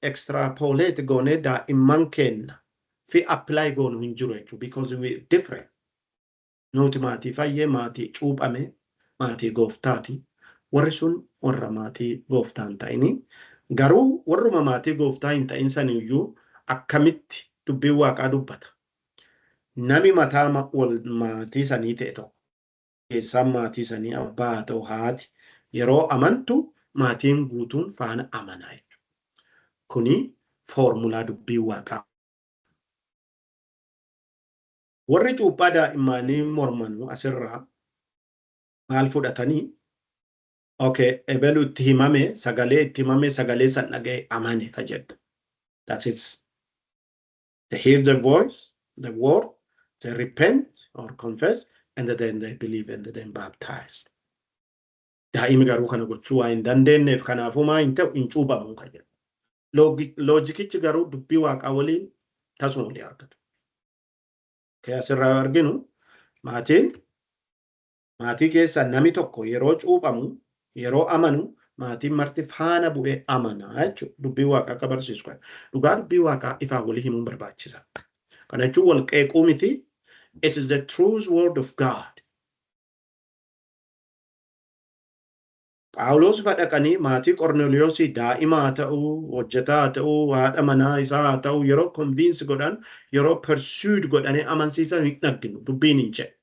S1: extrapolate goonee daa'imman kenna fi apply goonu hin jiru jechuudha. Because we different. Nuti maatii fayyee, maatii cuuphame, maatii gooftaati. Warri sun warra maatii gooftaa hin ta'ini. Garuu warruma maatii gooftaa hin ta'in saniyyuu akkamitti dubbiin Waaqaa dubbata? Nami mataa wal maatii sanii ta'e tokko, keessaan maatii sanii abbaa haa ta'u haati, yeroo amantu maatiin guutuun faana amanaa jechuudha. Kuni foormulaa dubbii Waaqaa. Warri cuuphaa daa'immanii mormanuu asirraa maal fudhatanii? Okay, ebelu itti himame, sagalee itti himame, sagalee san dhaga'e, amane ka jedhu. That is, they hear the voice, the word, they repent or confess, and then they believe and then baptized. Daa'imi garuu kana gochuu waa hin dandeenyeef, kanaafuu maa hin ta'u? Hin cuuphamu ka jedhu. Loojikichi garuu dubbii Waaqaa waliin tasuma walii argatu. Okay, asirraa arginu, maatiin maatii keessa nami tokko yeroo cuuphamu, yeroo amanu, maatiin marti faana bu'ee amanaa jechuudha. Dubbii Waaqaa akka barsiisu kana. Dhugaa dubbii Waaqaa ifaan walii himuun barbaachisa. Kana jechuun wal qeequu miti. It is the truth word of God. Phaawulos fa dhaqanii maatii Qorneeliyoosii, daa'ima haa ta'uu, hojjetaa haa ta'uu, haadha manaa isaa haa ta'uu, yeroo convince godhan, yeroo persuade godhanii amansiisan hin dhagginu, dubbiin hin jedhu.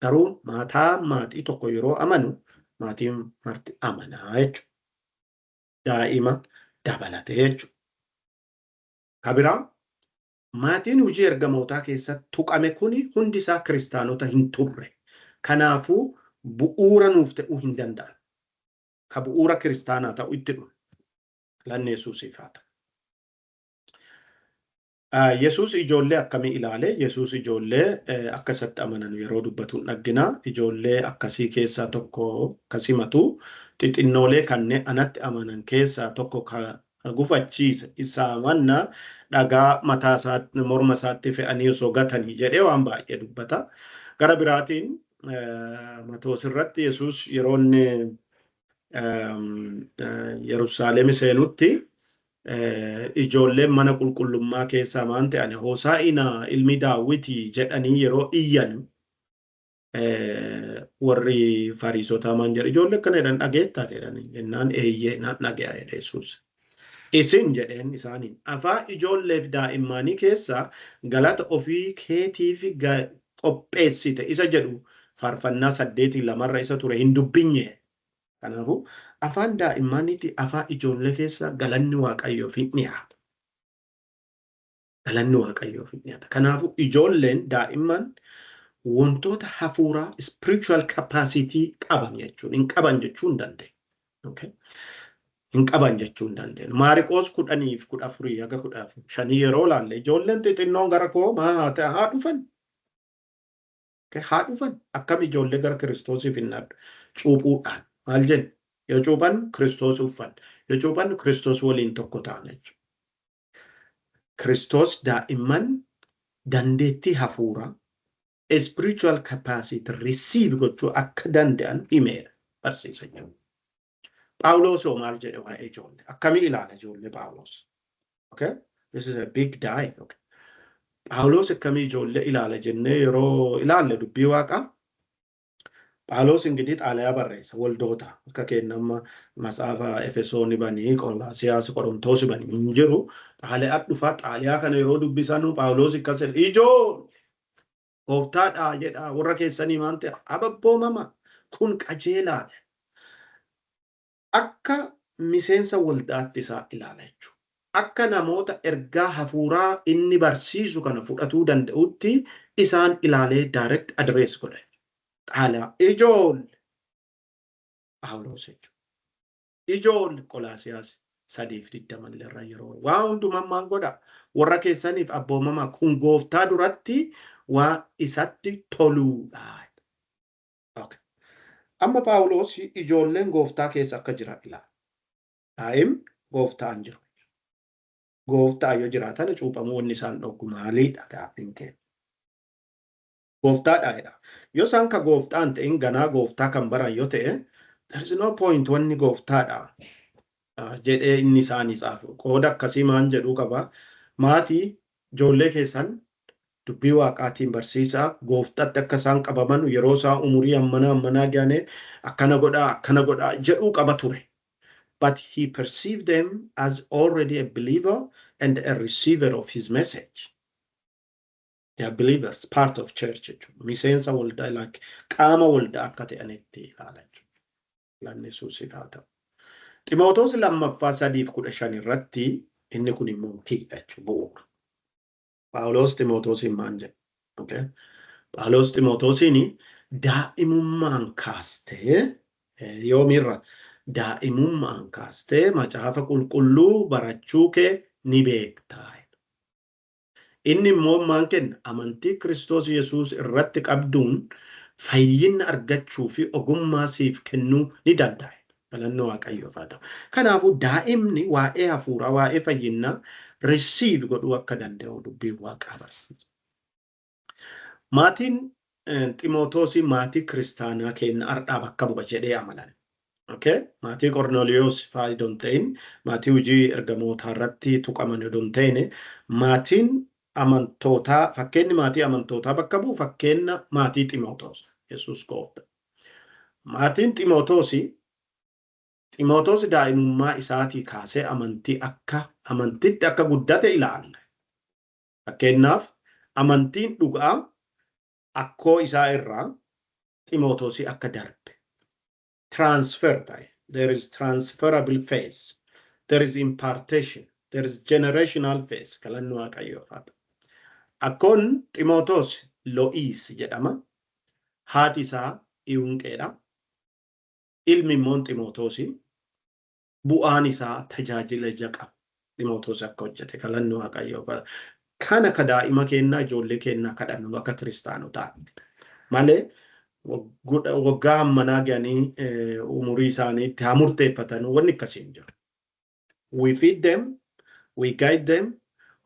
S1: Garuu maataa maatii tokko yeroo amanu maatiin marti amanaa jechuudha. Daa'ima dabalatee jechuudha. Kabiraa, maatiin hojii ergamootaa keessatti tuqame kuni hundi isaa kiristaanota hin turre. Kanaafuu bu'uura nuuf ta'uu hin danda'an. Ka bu'uura kiristaanaa ta'u itti dhufe. Galanni Yesuusiif haa ta'u. Yesuus ijoollee akkamii ilaale? Yesuus ijoollee akka isatti amanan yeroo dubbatu hin dhaggina. Ijoollee akkasii keessaa tokko ka simatu, xixinnoolee kanneen anatti amanan keessaa tokko ka gufachiise isaa manna dhagaa mataa isaatti, morma isaatti fe'anii osoo gatanii jedhee waan baay'ee dubbata. Gara biraatiin Matoos irratti Yesuus yeroo inni Yerusaalem seenutti ijoolleen mana qulqullummaa keessaa maan ta'an, "Hoosaa'inaa, ilmi Daawwitii" jedhanii yeroo iyyan. Warri Fariisotaa maan jedhe? Ijoollee akkana jedhan dhageettaa jedhan jennaan, eeyyee, nan dhagaya jedhe Yesuus. Isin jedheen isaaniin, afaan ijoolleef daa'immanii keessaa galata ofii keetiif qopheessite isa jedhu faarfannaa 8:2rra isa ture hin dubbinye. Kanaafuu afaan daa'immaniiti, afaan ijoollee keessaa galanni Waaqayyoof hin dhiyaata. Galanni Waaqayyoof hin dhiyaata. Kanaafuu ijoolleen, daa'imman wantoota hafuuraa, spiritual capacity qaban jechuun hin qaban jechuu hin dandeenyu. Okay? Hin qaban jechuu hin dandeenyu. Maariqoos 10:14 haga 15 yeroo laalle, ijoolleen xixinnoon gara koo maa haa ta'e haa dhufan. Okay? Haa dhufan. Akkam ijoollee gara Kiristoosiif hin cuuphuudhaan maal jenna? Yoo cuuphan Kiristoos uffan. Yoo cuuphan Kiristoos waliin tokko ta'an jechuudha. Kiristoos daa'imman dandeettii hafuuraa, spiritual capacity receive gochuu akka danda'an himeera, barsiisa jechuudha. Phaawulos hoo maal jedhe waa'ee ijoollee? Akkamii ilaala ijoollee Phaawulos? Okay? This is a big dive. Okay? Phaawulos akkamii ijoollee ilaala jennee yeroo ilaalle dubbii Waaqaa, Phaawulos ingidihi xaalayaa barreessa waldoota. Akka keenya amma matsaafa Efesooni banii, Qolaasiyaas, Qorontoos banii hin jiru. Xaalayaa dhufaa, xaalayaa kana yeroo dubbisanu Phaawulos akkas jedha: ijoollee gooftaadhaa jedha, warra keessanii maan ta'e ababboomama, kun qajeelaadha. Akka miseensa waldaatti isaa ilaala jechuudha. Akka namoota ergaa hafuuraa inni barsiisu kana fudhatuu danda'utti isaan ilaalee direct address godha. Xaalayaa ijoollee Phaawulos jechuudha. Ijoollee Qolaasiyaas 3:20 irra yeroo waa hundumaa maal godha? Warra keessaniif abboomamaa, kun gooftaa duratti waa isatti toluudha. Okay. Amma Phaawulos ijoolleen gooftaa keessa akka jira ilaala. Daa'im gooftaan jiru. Gooftaa yoo jiraatan cuuphamuu wanni isaan dhoggu maaliidha gaaffiin keenya? Gooftaadha jedha. Yoo isaan ka gooftaan ta'in, ganaa gooftaa kan baran yoo ta'e, there is no point wanni gooftaadha jedhee inni isaanii xaafu. Qooda akkasii maan jedhuu qaba? Maatii, ijoollee keessan dubbii Waaqaatiin barsiisaa, gooftaatti akka isaan qabaman yeroo isaa umurii hammanaa hammanaa gahanii akkana godhaa, akkana godhaa jedhuu qaba ture. But he perceived them as already a believer and a receiver of his message. They are believers, part of church jechuudha. Miseensa waldaa, like qaama waldaa akka ta'anitti ilaala jechuudha. Galanni Yesuusiif haa ta'u. Ximootoos lammaffaa 3:15 irratti, inni kun immoo kiidha jechuudha, bu'uura. Phaawulos Ximootoosiin maal jedhe? Okay. Phaawulos Ximootoosiin daa'imummaan kaastee, yoomirra daa'imummaan kaastee macaafa qulqulluu barachuu kee ni beektaa. Inni immoo maal kenna? Amantii Kiristoos Yesuus irratti qabduun fayyina argachuu fi ogummaa siif kennuu ni danda'a. Galannoo Waaqayyoof haa ta'u. Kanaafuu daa'imni waa'ee hafuuraa, waa'ee fayyinaa receive godhuu akka danda'u dubbiin Waaqaa barsiisa. Maatiin Ximootoosii maatii kiristaanaa keenya ardhaa bakka bu'a jedhee amanan. Okay? Maatii Qornooliyoos fa'aa idoo hin ta'in, maatii hojii ergamootaa irratti tuqaman idoo hin ta'in, maatiin amantootaa, fakkeenyi maatii amantootaa bakka bu'u fakkeenya maatii Ximootoos. Yesuus goofta. Maatiin Ximootoosi, Ximootoos daa'imummaa isaatii kaasee amantii akka amantitti akka guddate ilaalla. Fakkeenyaaf, amantiin dhugaa akkoo isaa irraa Ximootoosii akka darbe. Transfer ta'e. There is transferable faith. There is impartation. There is generational faith. Galanni Waaqayyoof haa ta'u. Akkoon Ximootoos Lo'iis jedhama. Haati isaa Iwunqeedha. Ilmi immoo Ximootoos bu'aan isaa tajaajila ija qaba. Ximootoos akka hojjete, galanni Waaqayyoof haa ta'u. Kana ka daa'ima kennaa, ijoollee kennaa kadhannu akka kiristaanotaatti. Malee waggaa hammanaa gahanii umurii isaaniitti haa murteeffatan wanni akkasii hin jiru. We feed them, we guide them,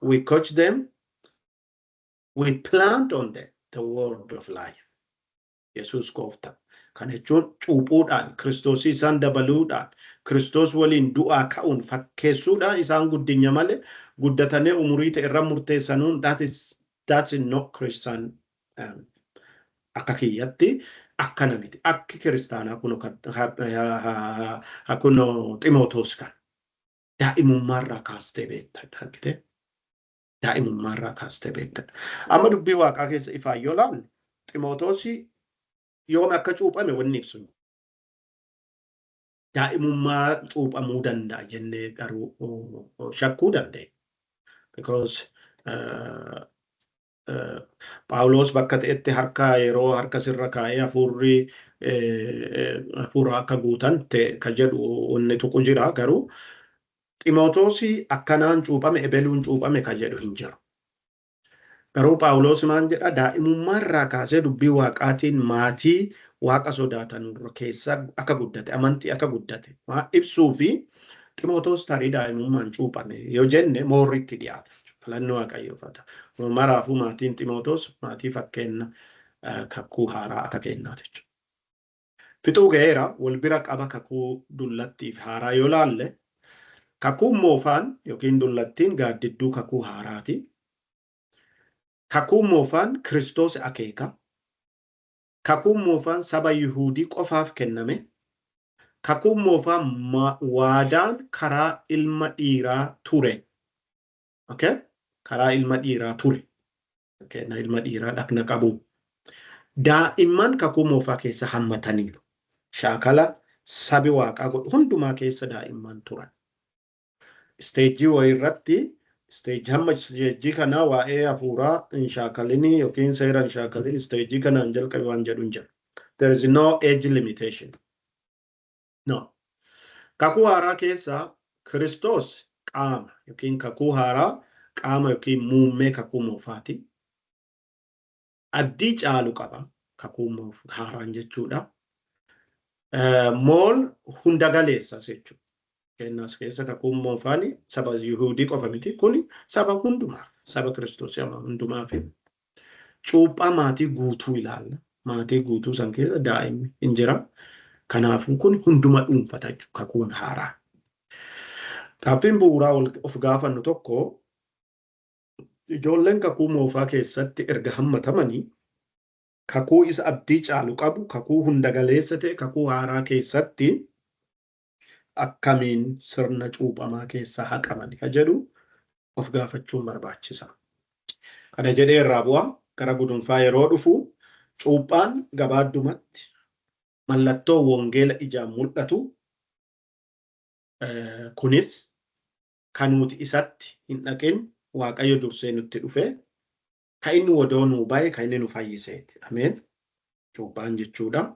S1: we coach them, we plant on them the word of life. Yesuus gooftaa. Kana jechuun cuuphuudhaan, Kiristoosii isaan dabaluudhaan, Kiristoos waliin du'aa ka'uun fakkeessuudhaan isaan guddinya malee guddatanii umurii ta'e irra murteessanuun that's not Christian. Akka kiyyatti akkana miti. Akki kiristaanaa kuno Ximootoos kan daa'imummaarraa kaastee beekta. Argitee? Daa'imummaarraa kaastee beekta. Amma dubbii Waaqaa keessa ifaan yoo laalle, Ximootoos yoom akka cuuphame wanni ibsu. Daa'imummaa cuuphamuu danda'a jennee garuu shakkuu dandeenya. Because Phaawulos bakka ta'etti harka yeroo harka sirra kaa'ee hafuurri hafuura akka guutan ta'e ka jedhu wanni tuqu jira, garuu Ximootoos akkanaan cuuphame, ebeluun cuuphame ka jedhu hin jiru. Garuu Phaawulos maal jedha? Daa'imummaarraa kaasee dubbii Waaqaatiin maatii Waaqa sodaatan keessa akka guddate, amantii akka guddate ibsuu fi Ximootoos tarii daa'imummaan cuuphame yoo jenne moorritti dhiyaata. Filannoo Waaqayyoofata. Maraafuu maatiin Ximootoos maatii fakkeenya kakuu haaraa akka kennaati jechuudha. Fixuu ga'eera. Wal bira qaba kakuu dullattii fi haaraa yoo laalle, kakuun moofaan yookiin dullattiin gaaddidduu kakuu haaraati. Kakuun moofaan Kiristoos akeeka. Kakuun moofaan saba Yihuudii qofaaf kenname. Kakuun moofaan waadaan karaa ilma dhiiraa ture. Okay? Karaa ilma dhiiraa ture. Okay? Na ilma dhiiraa dhaqna qabu. Daa'imman kakuu moofaa keessa hammataniiru. Shaakala sabi Waaqaa godhu hundumaa keessa daa'imman turan. Stage wayii irratti, stage hamma stage kanaa waa'ee hafuuraa hin shaakalinii yookiin seera hin shaakalin, stage kanaan jalqabe waan jedhu hin jiru. There is no age limitation. No. Kakuu haaraa keessaa Kiristoos qaama yookiin kakuu haaraa qaama yookiin muummee kakuu moofaati. Addii caalu qaba kakuu haaraan jechuudha. Mool hunda galeessas jechuudha. Kennaas keessa kakuun moofaan saba Yihuudii qofa miti. Kuni saba hundumaaf, saba Kiristoos hundumaaf. Cuuphaa maatii guutuu ilaalla. Maatii guutuu san keessa daa'imni hin jira. Kanaafuu kun hunduma dhuunfata jechuudha kakuun haaraa. Gaaffiin bu'uuraa of gaafannu tokko, ijoolleen kakuu moofaa keessatti erga hammatamanii, kakuu isa abdii caalu qabu, kakuu hunda galeessa ta'e, kakuu haaraa keessatti akkamiin sirna cuuphamaa keessaa haqaman ka jedhu of gaafachuun barbaachisa. Kana jedhee irraa bu'aa gara gudunfaa yeroo dhufu, cuuphaan gabaaddumatti mallattoo wangeela ijaan mul'atu, kunis kan nuti isatti hin dhaqin Waaqayyo dursee nutti dhufe, kan inni wadoo nuu bahe, kan inni nu fayyiseeti. Ameen. Cuuphaan jechuudha.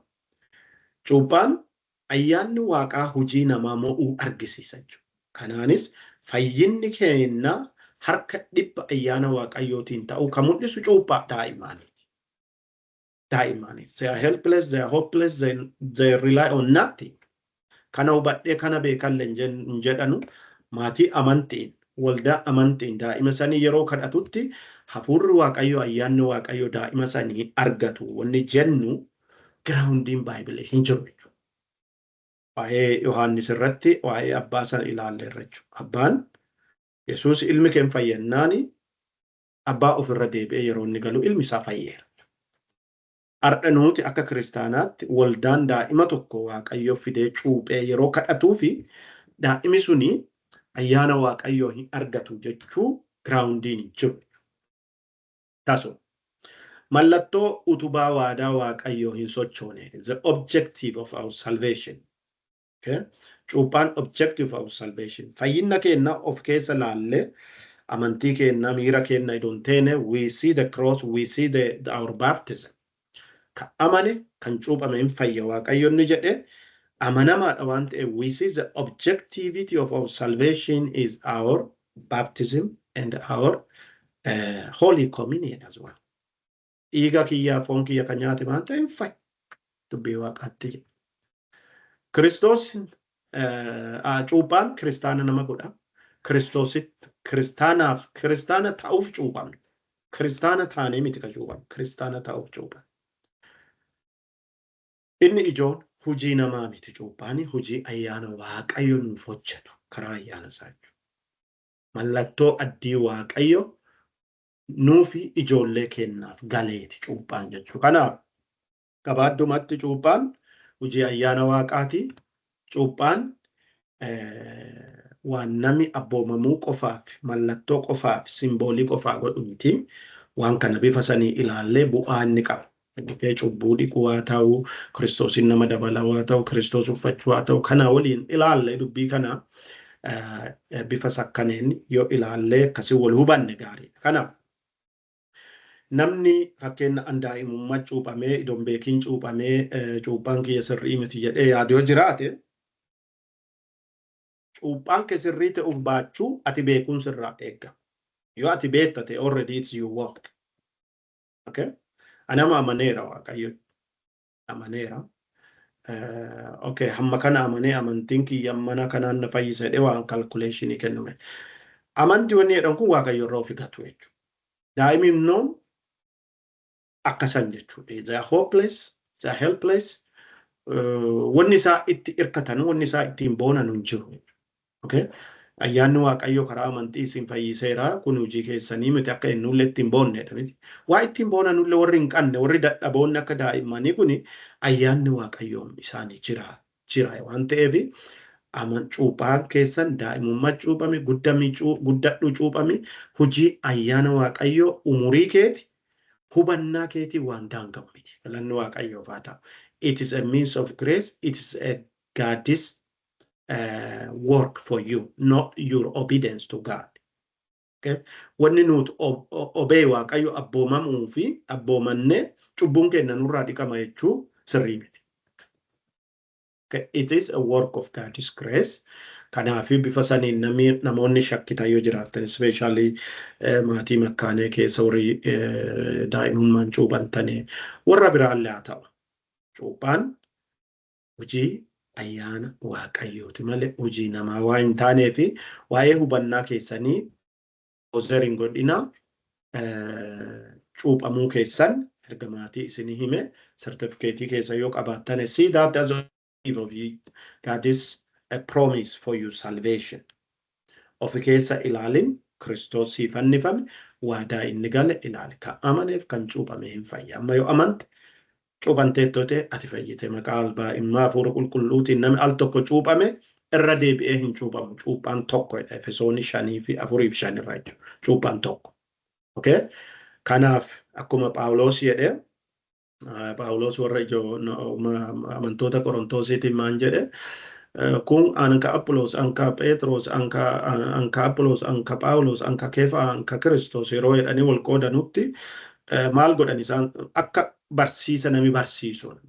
S1: Cuuphaan ayyaanni Waaqaa hojii namaa mo'uu argisiisa jechuudha. Kanaanis fayyinni keenya harka 100 ayyaana Waaqayyootiin ta'uu kan mul'isu cuuphaa daa'imaaniiti. Daa'imaaniiti. They are helpless, they are hopeless, they rely on nothing. Kana hubadhee kana beekallee hin jedhanu. Maatii amantiin, waldaa amantiin daa'ima sanii yeroo kadhatutti hafuurri Waaqayyoo, ayyaanni Waaqayyoo daa'ima sanii argatu wanni jennu groundiin Bible hin jiru jechuudha. Waa'ee Yohaannis irratti waa'ee abbaa sana ilaalleerra jechuudha. Abbaan Yesuus ilmi kee fayyannaan abbaa ofirra deebi'ee yeroo inni galu ilmi isaa fayyeera. Har'a nuti akka kiristaanaatti waldaan daa'ima tokko Waaqayyo fidee cuuphee yeroo kadhatuu fi daa'imi suni ayyaana Waaqayyoo hin argatu jechuu groundiin hin jiru. Tasuma. Mallattoo utubaa waadaa Waaqayyoo hin sochoone. The objective of our salvation. Okay? Cuuphaan objective of our salvation. Fayyina keenya of keessa laallee, amantii keenya, miira keenya iddoon teene, we see the cross, we see our baptism. Ka amane kan cuuphame hin fayya Waaqayyo inni jedhe amanamaadha waan ta'eef, we see the objectivity of our salvation is our baptism and our holy communion as well. Dhiiga kiyyaa foon kiyya kan nyaate waan ta'eef hin fayya. Dubbii Waaqaatti jedha. Kiristoos cuuphaan kiristaana nama godha. Kiristoositti kiristaanaaf kiristaana ta'uuf cuuphamne. Kiristaana taanee miti ka cuuphamne. Kiristaana ta'uuf cuuphamne. Inni ijoon hojii namaa miti, cuuphaani hojii ayyaana Waaqayyo nuuf hojjetu karaa ayyaana isaa jechuudha. Mallattoo addii Waaqayyo nuufi ijoollee kennaaf galeeti cuuphaan jechuudha. Kanaaf Gabaaddumatti cuuphaan hojii ayyaana Waaqaati. Cuuphaan waan nami abboomamuu qofaaf, mallattoo qofaaf, symbolii qofaa godhu miti. Waan kana bifa sanii ilaallee bu'aa inni qaba. Argitee, cubbuu dhiquu haa ta'u, Kiristoosin nama dabalaa haa ta'u, Kiristoos uffachuu haa ta'u, kana waliin ilaallee dubbii kana bifa sakkaneen yoo ilaallee akkasii wal hubanne gaariidha. Kanaaf namni fakkeenya an daa'imummaa cuuphamee, idoon beekiin cuuphamee, cuuphaan kiyya sirrii miti jedhee yaadu yoo jiraate, cuuphaan kee sirrii ta'uuf baachuu ati beekuun sirraa eegama. Yoo ati beekta ta'e, already it's your work. Okay? Anama amaneera, Waaqayyo amaneera. Okay, hamma kana amanee amantiin kiyya mana kanaan na fayyisa jedhee waan calculationii kennume. Amantii wanni jedhan kun Waaqayyo irraa ofi gatu jechuudha. Daa'imni immoo akkasan jechuudha. They are hopeless, they are helpless. Wanni isaa itti hirkatan, wanni isaa ittiin boonan hin jiru jechuudha. Okay? Ayyaanni Waaqayyoo karaa amantii isin fayyiseera, kun hojii keessanii miti, akka innullee ittiin boonnedha miti. Waa ittiin boonanullee warri hin qabne, warri dadhaboonni akka daa'immanii kun ayyaanni Waaqayyoo isaanii jira jira waan ta'eef, cuuphaan keessan daa'imummaa cuuphame, guddadhu cuuphame, hojii ayyaana Waaqayyoo umurii keeti hubannaa keetii waan daangamu miti. Galanni Waaqayyoof haa ta'u. It is a means of grace. It is a God's work for you, not your obedience to God. Okay? Wanni nuti obey Waaqayyo abboomamuu fi abboomannee cubbuun keenya nurraa dhiqama jechuu sirrii miti. Okay? It is a work of God's grace. Kanaaf bifa saniin namoonni shakkitan yoo jiraatan, especially maatii makkaanee keessa warri daa'imummaan cuuphantanii, warra biraallee haa ta'u. Cuuphaan hojii ayyaana Waaqayyooti malee hojii namaa waa hin taanee fi waa'ee hubannaa keessanii bother hin godhinaa. Cuuphamuu keessan erga maatii isinii hime, sartifikeetii keessa yoo qabaattan, see that as a of you, that is a promise for your salvation. Ofi keessa ilaalin, Kiristoos siif fannifame, waadaa inni gale ilaali. Kan amaneef kan cuuphame hin fayya. Amma yoo amante cuuphanteettoo ta'e, ati fayyite. Maqaa Abbaa, Ilmaa, Hafuura Qulqulluutiin namni al tokko cuuphame irra deebi'ee hin cuuphamu. Cuuphaan tokkodha. Efesoonii shanii fi afurii fi shan irra jechuudha. Cuuphaan tokko. Okay? Kanaaf akkuma Phaawulos jedhe, Phaawulos warra ijoo amantoota Qorontoosiitiin maan jedhe? Kun anka Apollos, anka Phexros, anka Apollos, anka Phaawulos, anka Kefa, anka Kiristoos yeroo jedhanii wal qoodanutti maal godhan isaan? Akka barsiisa nami barsiisuun,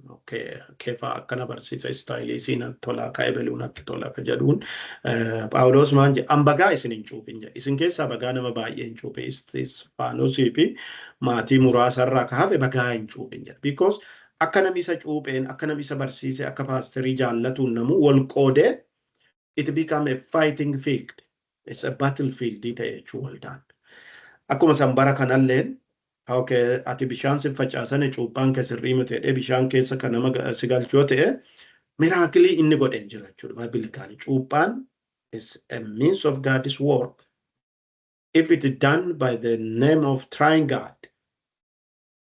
S1: Kefa akkana barsiisa, stylii isii natti tola, ka ebeluu natti tola ka jedhuun, Phaawulos maan jedhe? An bagaa isin hin cuuphin jedhe. Isin keessaa bagaa nama baay'ee hin cuuphe, Istifaanosii fi maatii muraasarraa ka hafe bagaa hin cuuphin jedhe, because akka namni isa cuupheen, akka namni isa barsiise, akka paasterii jaallatuun namu wal qoodee it become a fighting field, it's a battlefield ta'e jechuu waldaan. Akkuma san bara kanalleen, okay, ati bishaan si facaasane, cuuphaan kee sirrii miti jedhee bishaan keessa kan nama si galchuu ta'e, miracleii inni godhe hin jiru jechuudha. Biblically cuuphaan is a means of God's work if it is done by the name of triune God.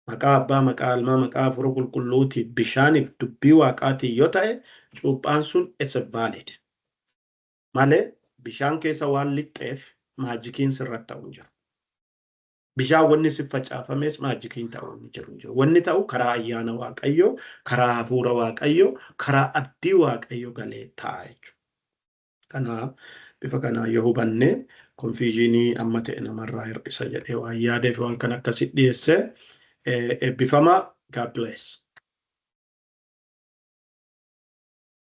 S1: Maqaa Abbaa, maqaa Ilmaa, maqaa Hafuura Qulqulluuti, bishaaniif dubbii Waaqaatiin yoo ta'e, cuuphaan sun it's a valid. Malee bishaan keessa waan lixxeef magiciin sirratti ta'u hin jiru. Bishaan wanni si facaafames magiciin ta'u hin jiru hin jiru. Wanni ta'u karaa ayyaana Waaqayyoo, karaa Hafuura Waaqayyoo, karaa abdii Waaqayyoo galee ta'a jechuudha. Kanaaf bifa kanaan yoo hubanne confusionii amma ta'e namarraa hir'isa jedhee waan yaadeef waan kan akkasitti dhiyeesse. Eebbifama. God bless.